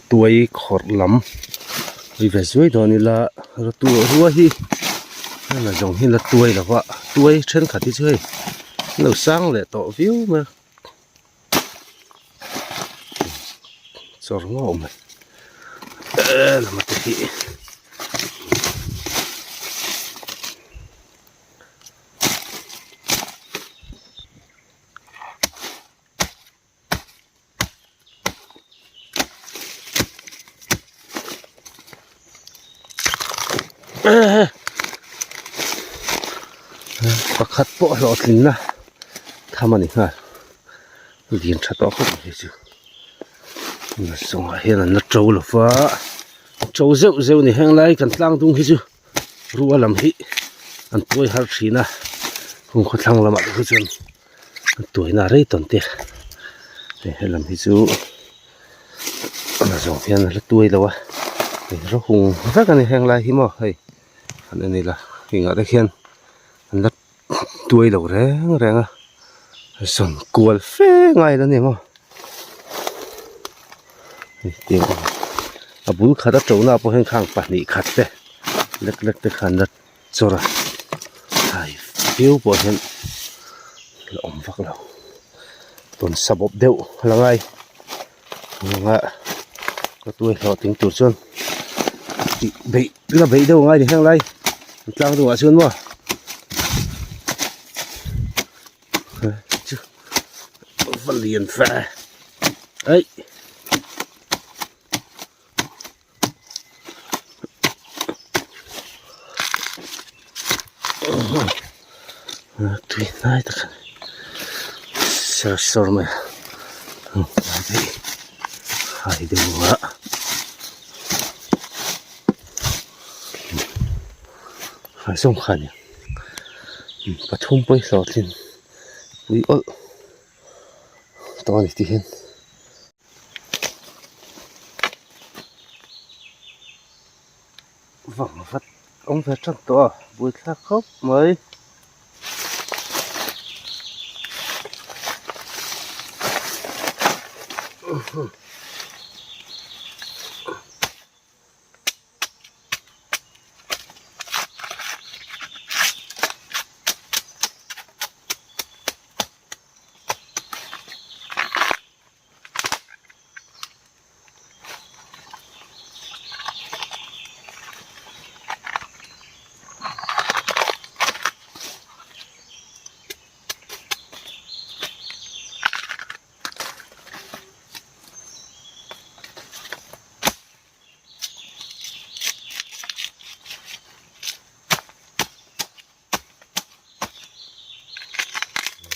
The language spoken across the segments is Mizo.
Rawtuai khawrh lam ri ve zuai dawn ila rawtuai rua hi a la zawng hi la tuai lo va tuai thenkhat hi chu hei an lo sang leh tawh viau mai a chawr ngawh mai lam te hi. Pakhat pawh hlawhtlinna tham a ni nghal lian tha tawh khawp mai chu chungah hian an la to lo va to zeuh zeuh a ni heng lai kan tlang dung hi chu rua lam hi an tuai har thin a hung khawthlang lamah te hi chuan an tuaina rei tawn te hei helam hi chu a zawng hian a la tuai lo a hei rawng hung vek a ni heng lai hi maw hei an en ila hengah te khian an la tuai lo reng reng a zawn kual fe ngai la ni maw hei tiang a bul khat a to na pawh hian khang pahnih khat te lek lek te khan la chawr a thlai viau pawh hian la awm vak lo tawn sa bawp deuh a la ngai anga ka tuai hlawhtling tur chuan tih beih la beih deuh a ngai ni heng lai an tlang deuh ah chuan maw chu va lian fe aih. Tui hnai tak a ni ser sawr mai a hai deuh a hai zawng kha a ni pathum pawh hi hlawhtlin pui awlh tawh a ni tih hian. Vang vat awm ve tan tawh a buaithlak khawp mai.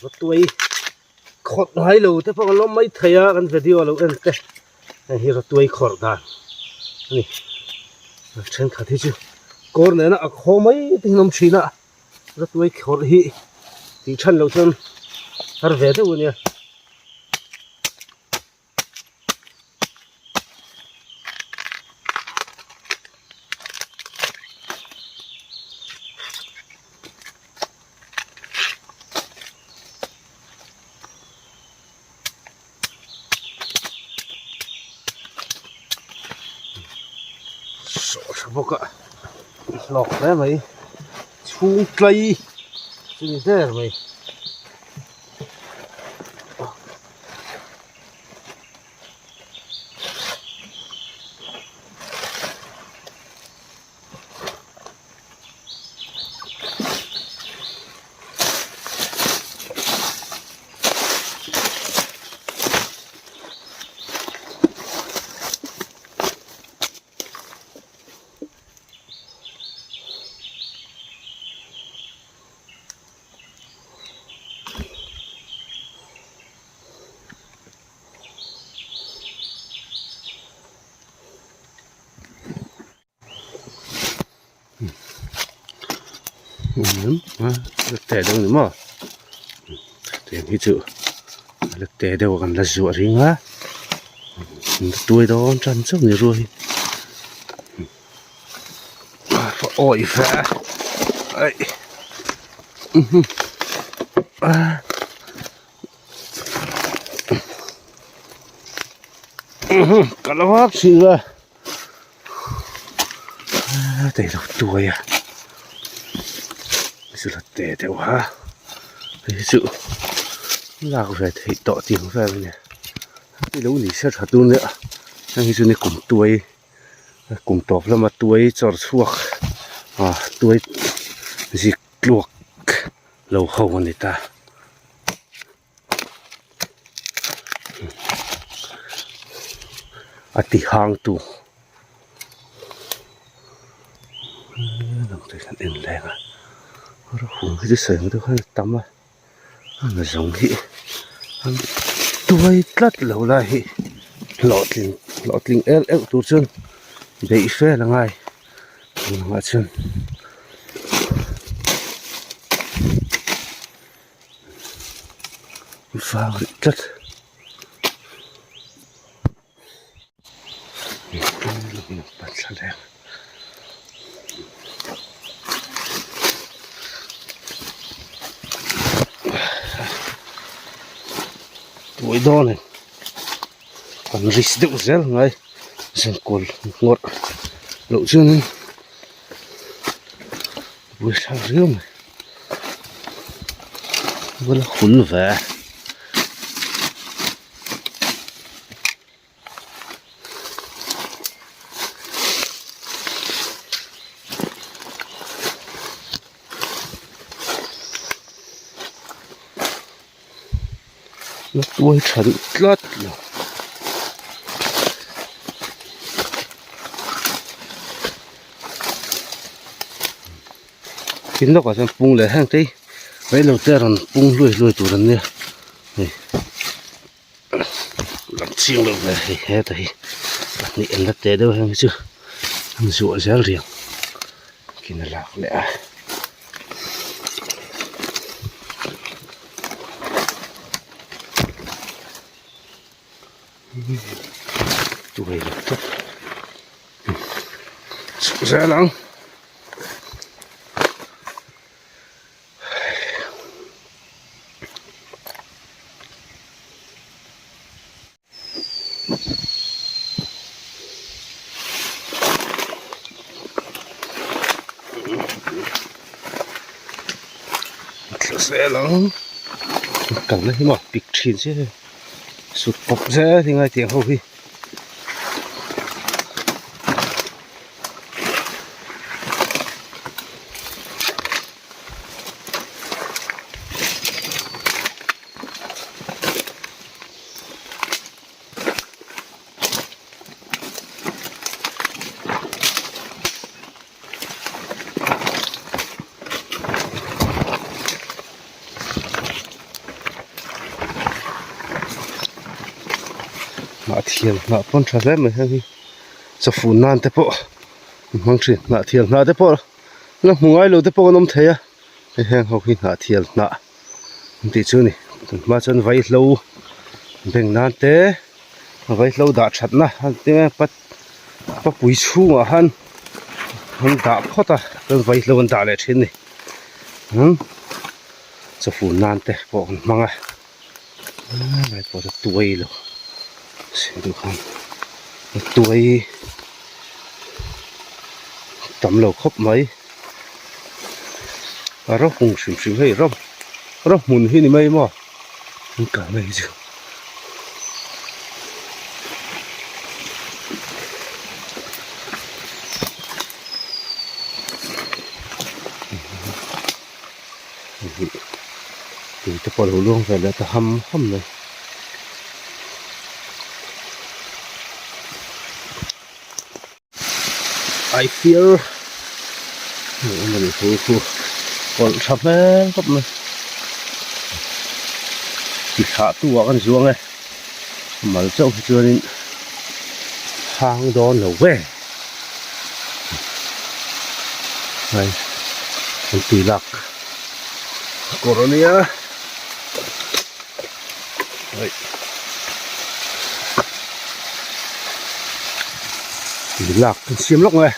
Rawtuai khawrh ngai lo te pawh kan lawm mai thei a kan video lo en te hei hi rawtuai khawrh dan a ni thenkhat hi chu kawr nena a khaw mai te hi an awm thin a rawtuai khawrh hi tih than loh chuan har ve deuh a nia. Sawh tha bawk a hlawk hle mai chhung tlai chu ni der mai. La te deuh a ni maw tiang hi chu la te deuh a kan la zuah ring a tuai dawn tan chauh a ni ruai hi. Awi ve aih a. Ka lo vak thin a tei lo tuai a chu la te deuh a hei chu lak ve theih tawh tih ang vel a ni hei lo ni se tha tur nia heng hi chu ni kum tuai kum tawp lama tuai chawr chhuak ah tuai zik tluak lo ho a ni ta. A ti hang tu lam te hian en leng a rawng hi chu sawi ang deuh khan a tam a a nazawng hi an tuai tlat lo lai hi hlawhtling hlawhtling el euh tur chuan beih fel a ngai tunah chuan. Vang rih tlat tuai dawn in kan risk deuh zel ngai zankawl ngawrh loh chuanin Buaithlak riau mai bula hun ve la tuai tha duh tlat lo. Tin lawkah chuan pung leh heng te hi reilo te a rawn pung hluai hluai tur an nia hei lang chiang lo ve hei heta hi pahnih an la teh deuh heng hi chu an zuah zel riang khin a lak leh a. Tuai lo tlat chhuk zel ang. Thla zel ang kalna hi maw pik thin che sut pawp zel hi ngai tiang ho hi. Hnah thial hnah pawn tha hle mai heng hi chawfun nan te pawh an hmang thin hnah thial hnah te pawh la hmu ngai lo te pawh an awm thei a hei heng ho hi hnah thial hnah an tih chu a ni tun hma chuan vaihlo beng nan te vaihlo dah that na an ti mai a pat papui chhungah khan an dah phawt a chuan vaihlo an dah leh thin a ni umm chawfun nan te pawh an hmang a helai pawh chu tuai lo sin duh khan tuai tam lo khawp mai a rawng hrim hrim hei rawng rawng hmun hi ni mai maw an kalna hi chu. Tui te pawh a lo luang ve leh ta ham ham mai. I fear eng emaw ni khu kawlh tha hmel khawp mai ti thlah tu ah kan zuang e mal chauh hi chuanin hang dawn lo ve hei an tui lak kawr a nia hei tui lak kan siam lawk mai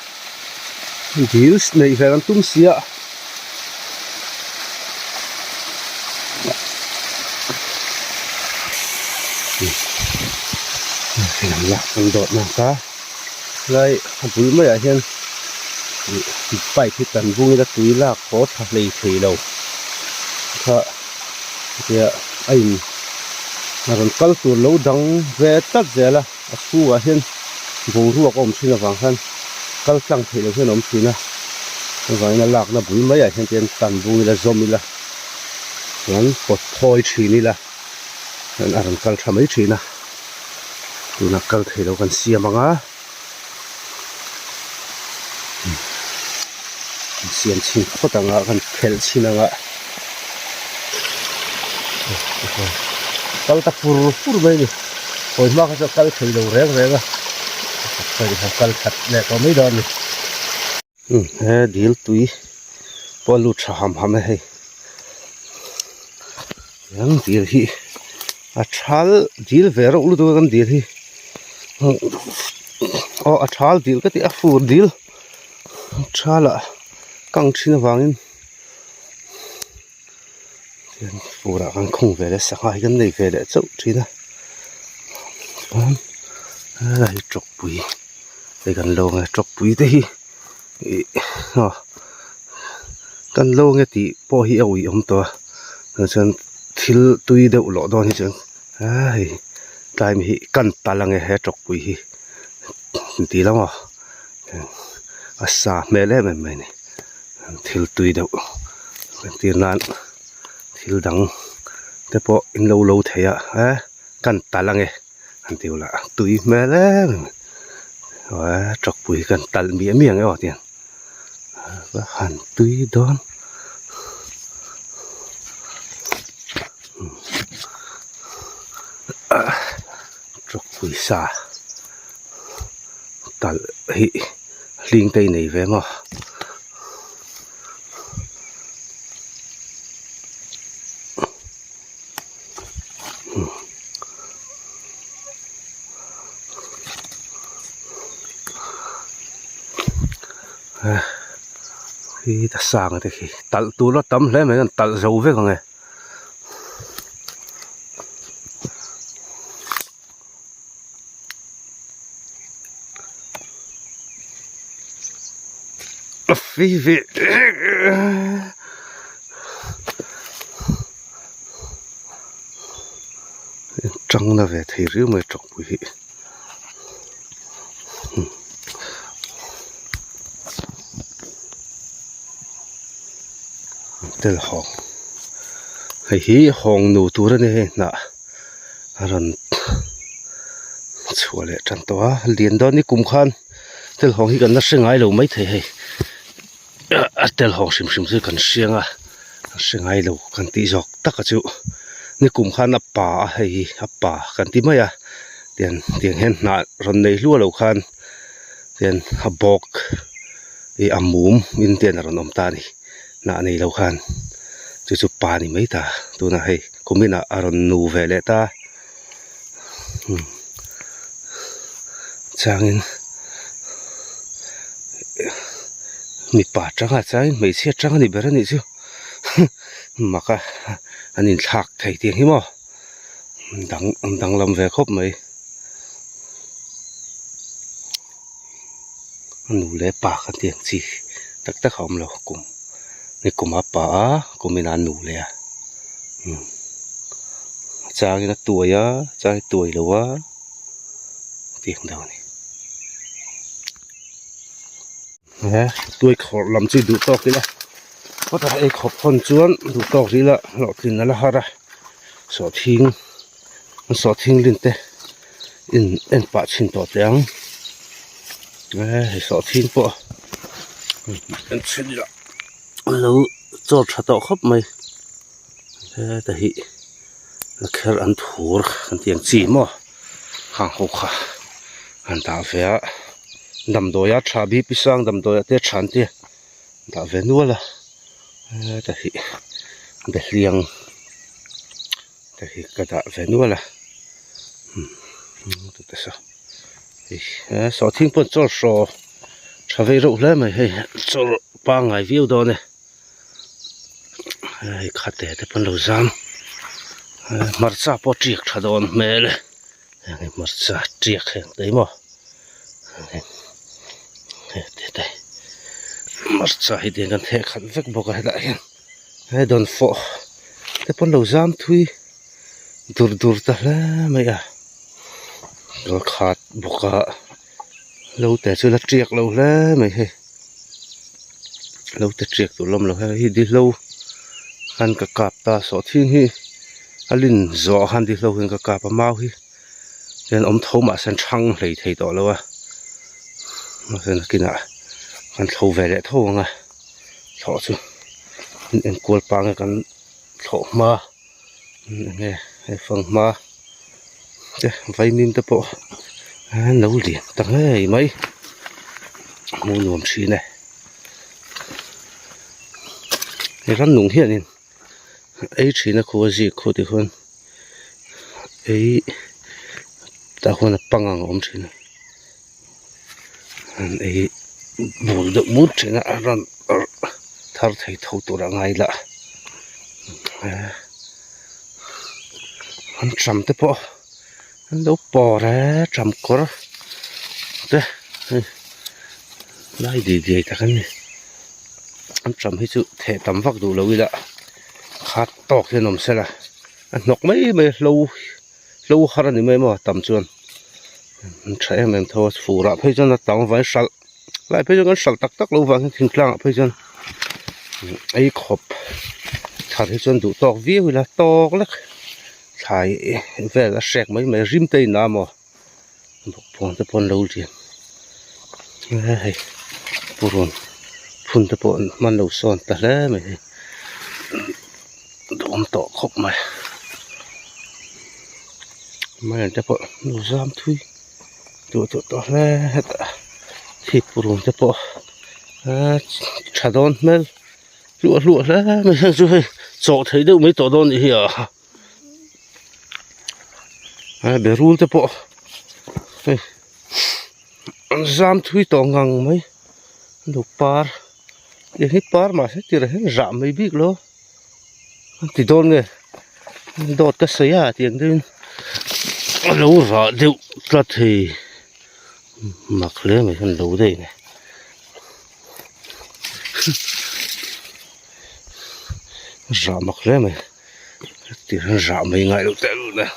dil neih ve kan tum si a. Hei an lak an dawt nak a lai a bul maiah hian ih pipe hi tan bung ila tui lak haw tha hlei thei lo kha hetia a in a rawn kal tur lo dang ve tlat zel a a chhungah hian boruak a awm thin avang khan kal tlang theih loh hian a awm thin a chuvangin a lakna bul maiah hian tihian tan bung ila zawm ila chuan pawt thawi thin ila. A rawn kal tha mai thin a tunah kal thei lo kan siam ang a kan siam chhin phawt ang a kan phelh chhin ang a kal ta fur fur mai a ni hawi hma kha chuan kal thei lo reng reng a kal that leh tawh mai dawn a ni. He dil tui pawh a lut tha ham ham a hei kan dil hi a thal dil ve reuh lutuk a kan dil hi aw a thal dil ka ti a fur dil thal ah kang thin avangin fur ah kan khung ve leh sangha hi kan nei ve leh chauh thin a chuan helai hi tawkpui. Hei kan lo nge tawkpui te hi ih aw kan lo nge tih pawh hi a ui awm tawh a tah chuan thil tui deuh lawh dawn hi chuan hei tlai hi kan tal ange he tawkpui hi tih lam aw a sa hmel em em mai a ni thil tui deuh entir nan thil dang te pawh in lo lo thei a e kan tal ange. Han ti ula tui hmel em em a tawkpui hi kan talh miah miah ang e aw tiang va han tui dawn tawkpui sa talh hi hling te i nei ve maw. Khi ta sang te khi talh tur a tam hle mai an talh zo vek ang e. Tangna ve thei riau mai tawkpui hi tel hawng hei hi hawng nu tur a ni hei hnah a rawn chhuah leh tan tawh a lian dawn ni kum khan tel hawng hi kan la hre ngai lo maithei hei. A tel hawng hrim hrim chu kan hriang a kan hre ngai lo kan tih zawk tak a chu nikum khan a pa a hei hi a pa kan ti mai a tiang tiang hian hnah rawn nei hluah loh khan tian a bawk ih a mum in te a rawn awm ta a ni hnah nei lo khan chu chu pa ni mai ta tunah hei kumin ah a rawn nu ve leh ta. Chuangin mipa tanga chuangin hmeichhia tang a ni ber a nih chu mak a an inthlak thei tih ang hi maw dang an danglam ve khawp mai a nu leh pa kha tiang chi tak tak a awm lo kum ni kum a pa a kum in a nu leh a. A changin a tuai a a changin a tuai lo a tiang deuh a ni he tuai khawrh lam chu duh tawk ila khawtah ei khawp hawn chuan duh tawk rih ila hlawhtlin a la har a sawhthing an sawhthing lin te in en pah chhin tawh teh ang hei sawhthing pawh en chhin ila a lo chaw tha tawh khawp mai. Heta hi lakher an thur kan tih ang chi maw khang ho kha an dah ve a damdawi a tha bp sang damdawi ah te tha an tia dah ve nual a heta hi behliang te hi ka dah ve nual a sawhthing pawh chaw hraw tha vei reuh hle mai hei chaw pangngai viau dawn e. Hei khate te pawn lo zam hmarcha pawh a tiak tha dawn hmel e. Heng hi hmarcha tiak heng te hi maw hei te te hmarcha hi tiang kan theh khat vek bawk a hetah hian he dawnfawh te pawn lo zam thui dur dur ta hle mai a kal khat bawk a lo te chu la tiak lo hle mai hei lo te tiak tur la awm lo hei hi dihlo khan ka kap ta sawhthing hi a lin zawh khan dihlo hian ka kap a mau hi hian awm tho mahse an thang hlei thei tawh lo a mahse nakinah kan thlo ve leh tho ang a thlawh chu an enkual pah nge kan thlawh hma enge hei fanghma te vaimim te pawh an lo lian ta ngei mai hmuh nuam thin e he rannung hianin ei thin a khu a zik khu tikhuan ei tah khuan a pang ang a awm thin a an ei bul deuh mut thin a a rawn thar thei tho tur a ngai lah an ṭam te pawh an lo pawr e ṭam kawr te hei lai diai diai tak an ni an ṭam hi chu theh tam vak duh lo ila khat tawk hian awm sela a hnawk mai mai a hlo hlo har a ni mai maw tam chuan an tha em em tho a fur ah phei chuan a tam avangin hralh lai phei chuan kan hralh tak tak lo vang hian thingtlang ah phei chuan ei khawp thar hi chuan duh tawk viau ila tawk lek thlai vel a hrek mai mai rim te in a maw bawkbawn te pawh an lo lian hei purun phun te pawh hman lo sawn ta hle mai hei duhawm tawh khawp mai maian te pawh lo zam thui duh duh tawh hle hetah thi purun te pawh tha dawn hmel hluah hluah hle mai heng chu hei chawh theih deuh mai tawh dawn anih hi a. A berul te pawh hei an zam thui tawh ngang mai an lo par tiang hi par mahse tirah hian rah mai bik lo an ti dawn nge dawt ka sawi a tiang deuhin a lo rah deuh tlat thei mak hle mai hian lo daih a ni. Rah mak hle mai tihian rah mai ngai loh teh lul a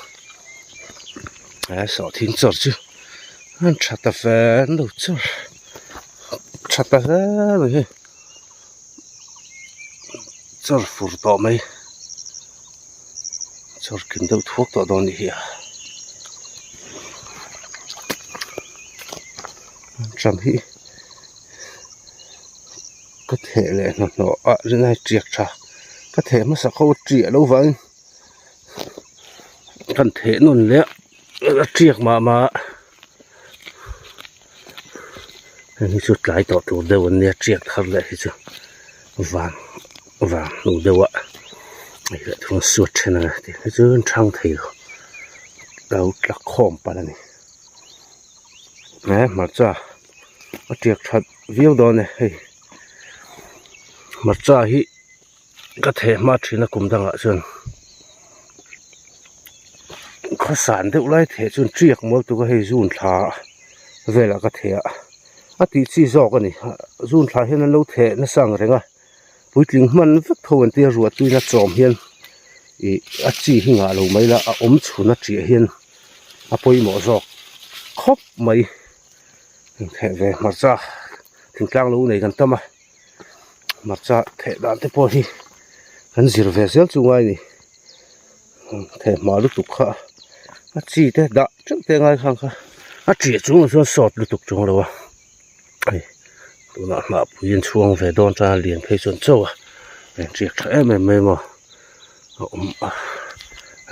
he sawhthing chawr chu an tha ta fe an lo chawr tha ta hle mai hei chawr fur tawh mai chawr kim deuh thuak tawh dawn anih hi a ram hi. Ka theh leh hnahnawh ah rinai tiak tha ka theh hmasa kho tiah lo vangin kan theh nawn leh a tiak mah mah hei hi chu tlai tawh tur deuh an nia tiak thar leh hi chu van van hnu deuh ah hei leh thung suat then anga tih hi chu an thang thei lo lo tla khawm palh a ni he hmarcha. A tiak that viau dawn e hei hmarcha hi ka theh hma thin a kum dangah chuan khawsan deuh lai theh chuan tiak mawl tuk a hei zun thla velah ka theh a a tih chi zawk a ni zun thla hian an lo theh nasa ang reng a puitling hman vek tho an tia ruah tuina chawm hian ih a chi hi ngah lo mai la a awm chhun a tiah hian a pawimawh zawk khawp mai. Theh ve hmarcha thingtlang lo nei kan tam a hmarcha theh dan te pawh hi kan zir ve zel chu ngai a ni theh hma lutuk kha a chi te dah teuh te ngai khang kha a ṭiah chung ah chuan sawt lutuk chuang lo a hei tunah hnah pui an chhuang ve dawn tan a lian phei chuan chaw a ṭiak tha em em mai maw a awm a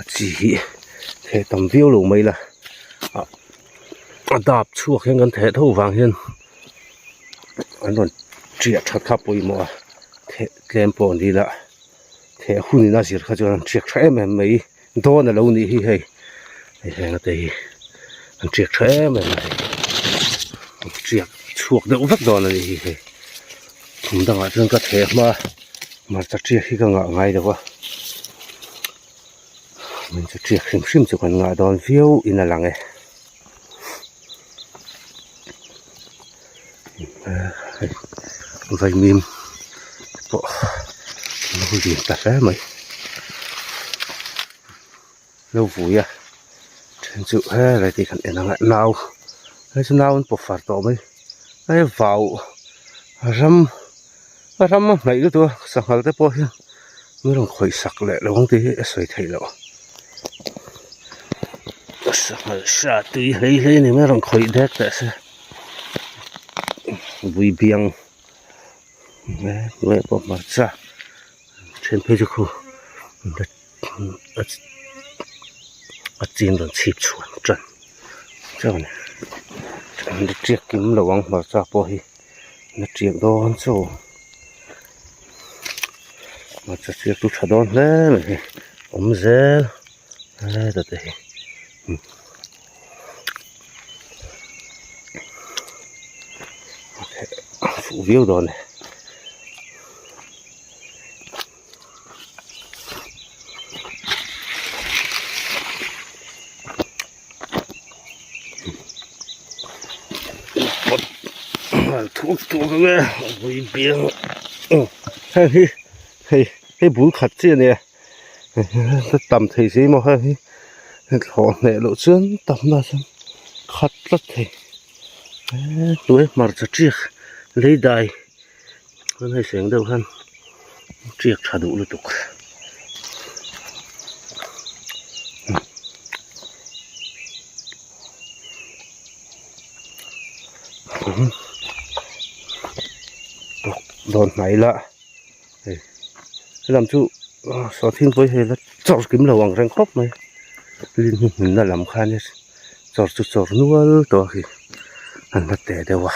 a chi hi theh tam viau lo mai la ah. A dap chhuak hian kan theh tho vang hian an rawn tiah that kha pawimawh a theh tlem pawh an dil a theh hun in a zir kha chuan an tiak tha em em mai dawn a lo nih hi hei hei heng te hi an tiak tha em em mai an tiak chhuak deuh vek dawn a nih hi hei thum dangah chuan ka theh hma hmarcha tiak hi ka ngah ngai lo a. Min chu tiak hrim hrim chu kan ngah dawn viau in a lang e. Vaimim pawh a lo lian ta hle mai. Lo vui a then chu helai te kan en ang a nau hei chu nau an pawp far tawh mai hei vau ram a ram a hnaih lutuk a sanghal te pawh hian min rawn khawih sak leh lo ang tih hi a sawi theih loh sanghal sa tui hlei hlei a ni mai a rawn khawih dek teh se vui biang hnuaiah pawh hmarcha then phei chu khu. A chin rawn chhip chhuan tan chuan an la tiak kim lo ang hmarcha pawh hi la tiak dawn chaw hmarcha tiak chu tha dawn hle mai hei awm zel heta te hi fuh viau dawn e. Thuak thuak ang e vui biang heng hi hei hei bul khat chi a nia tam thei si maw heng hi thlawh hneh loh chuan tam na chuan khat tlat thei hnuai hmarcha tiak lei dai. Chuan hei seng deuh hian tiak tha duh lutuk dawn hnai la hei helam chu sawhthing pawh hi hei la chawr kim lo ang reng khawp mai lin hi hmunna lam khan chawr chu chawr nual tawh a khi an la teh deuh a.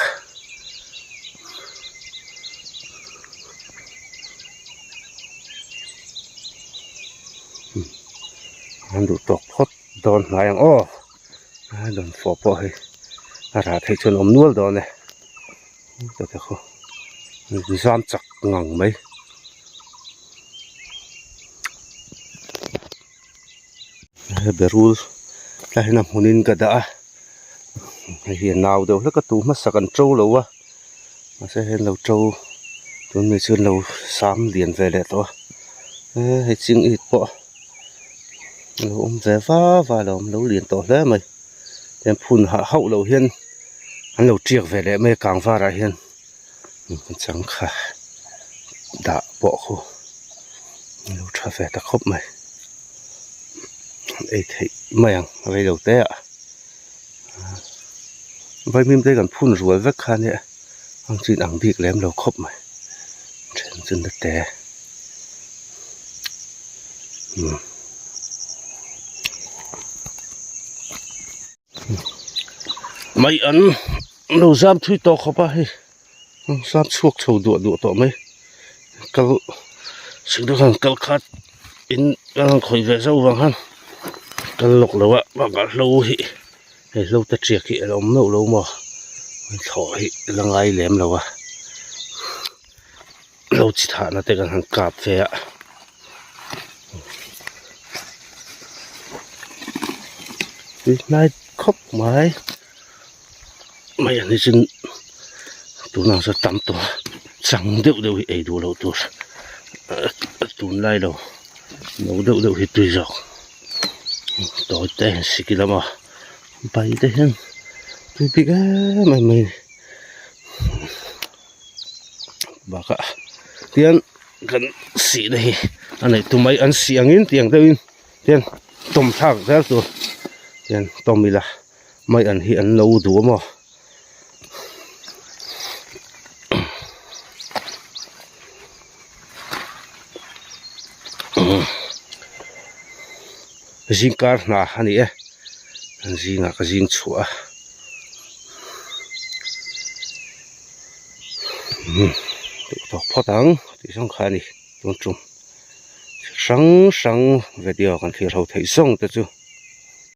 An duh tawk phawt dawn hnai ang aw a dawn fawh pawh hei a rah theih chuan a awm nual dawn e heta khu zam chak ngang mai. He berul tlai hian a hmunin ka dah a hei hi a nau deuh hlek a tu hmasak an to lo a mahse hei an lo to tun mai chu an lo sam lian ve leh tawh a hei ching it pawh a lo awm ve va va a lo awm lo lian tawh hle mai tiang phun hah hauh loh hian an lo tiak ve leh mai a kang varah hian changkha dah pawh khu a lo tha ve ta khawp mai ei theih mai ang rei lo te ah vaimim te kan phun rual vek kha nia ang chin ang bik lem lo khawp mai then chu na te umm. Mai an lo zam thui tawh khawp a hei zam chhuak chho duah duah tawh mai kal sikna khan kal khat in kan han khawih ve zauh vang khan kal lawk lo a bakah hlo hi hei hlo te tiak hi a la awm meuh lo maw thlawh hi a la ngai lem lo a hlo chi thahna te kan han kap ve a. Tui hnai khawp mai mai an hi chu tunah chuan tam tawh a chang deuh deuh hi ei duh loh tur tunlai lo no deuh deuh hi tui zawk tawi te siki lama bai te hian tui bik em em mai a ni bakah tian kan sihna hi a neih tum mai an sih angin tiang deuhin tian tawm thlak zel tur tian tawm ila mai an hi an lo duh a maw zingkar hna a ni e an zingah ka zing chhuah a. Duh tawk phawt ang tih zawng kha a ni tun tum hrang hrang video kan thlir ho theih zawng te chu.